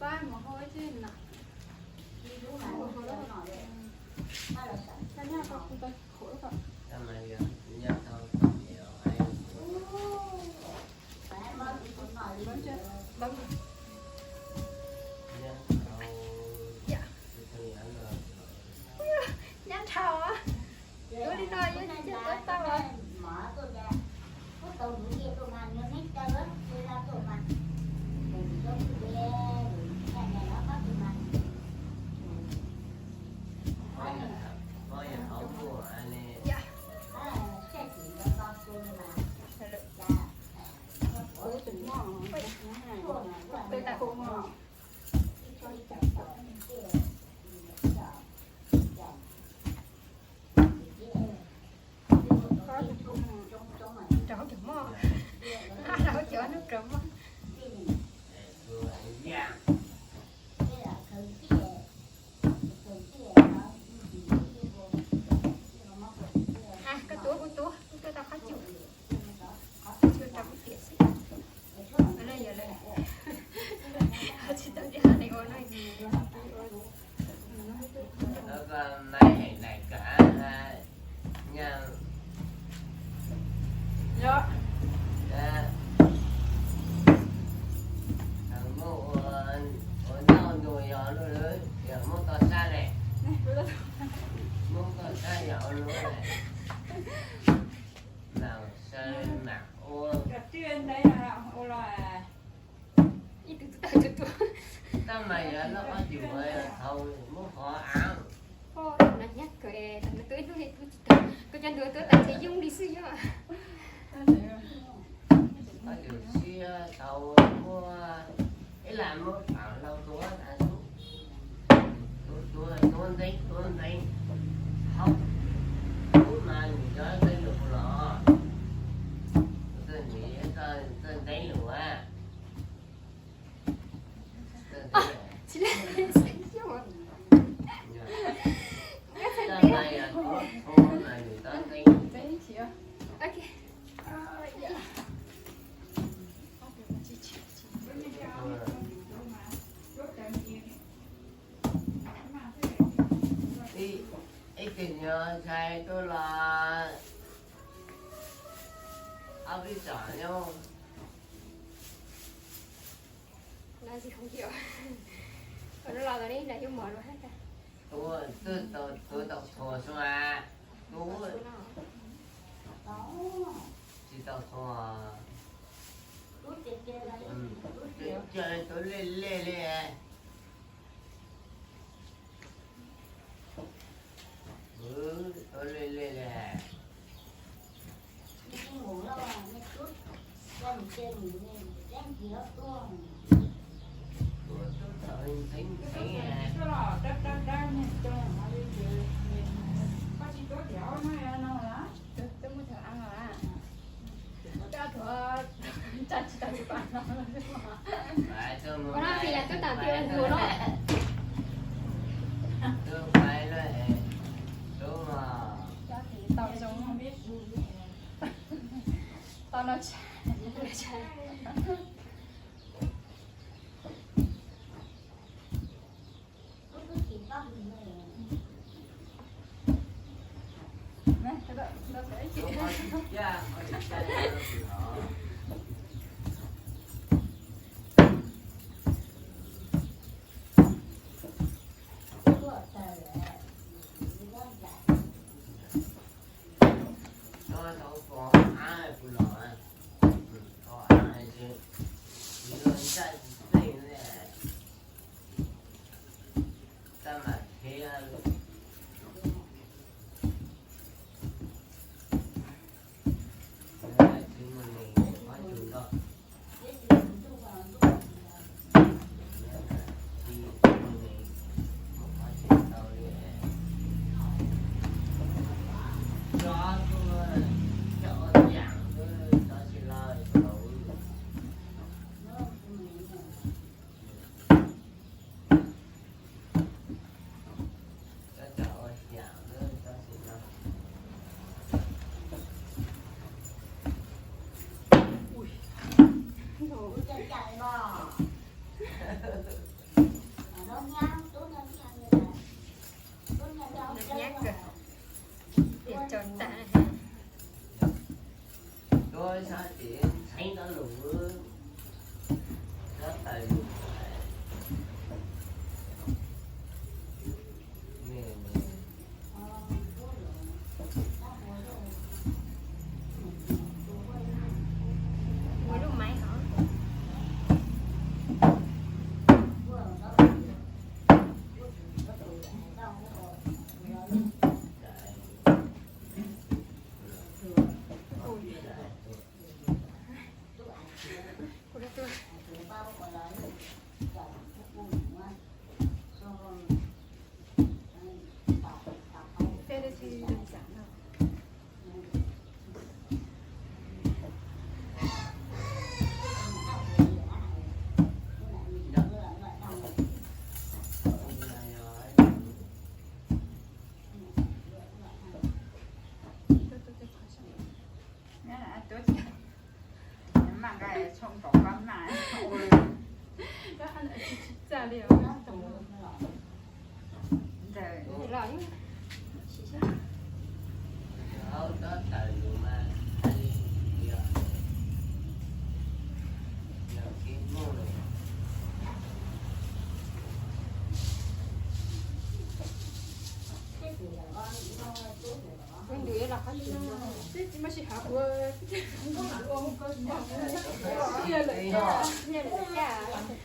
Nyab dhau, ua li no yog tsis tuav tau. Rau cov moj, rau cov nub rau moj. Koj tuav kuv tuav, kuv tuav tau qhob cub. Qhob cub rau kuv tiam xwb. Tsis tau tias hais ua no. Muaj ua noj ntua yog lub lwm yog muab toj sab ne, muab toj sab yog ua lub ne, mam saw mam ua. Tab mas yog lub qhob cub thaum muab qhov av. Koj cov ntua tuav tas ces yooj li xwb yog. Qhob cub siab thaum muab ib lam muab pam hlau tuav tas, tuav tuav tuav ntev tuav ntev, haub, ub mas nws cov ntev lug los, nws txawj ntev lug a. Ib tug nyuam ntxhais tuaj los ob peb tsom nyob. Tuaj, tuaj tau txhua sua, tuaj tsis tau txhua, tuaj lej lej li. Tuaj lej lej li. Ua no ces yog twb tas ti ua ntug no. Tau zoo. Tau no tshais. Ntxhab ces ntxhab tab lus, tab taws lus. Ua lub maiv hov. Maj nqa tshoob nkaus koj maj. Ntawd. Hauv tab taws lus mas, yog, yog kib muj lus. Ntws los qhov twg no, twb tsis muaj sij hawm ua. Nyiaj lawm cas, nyiaj lawm cas.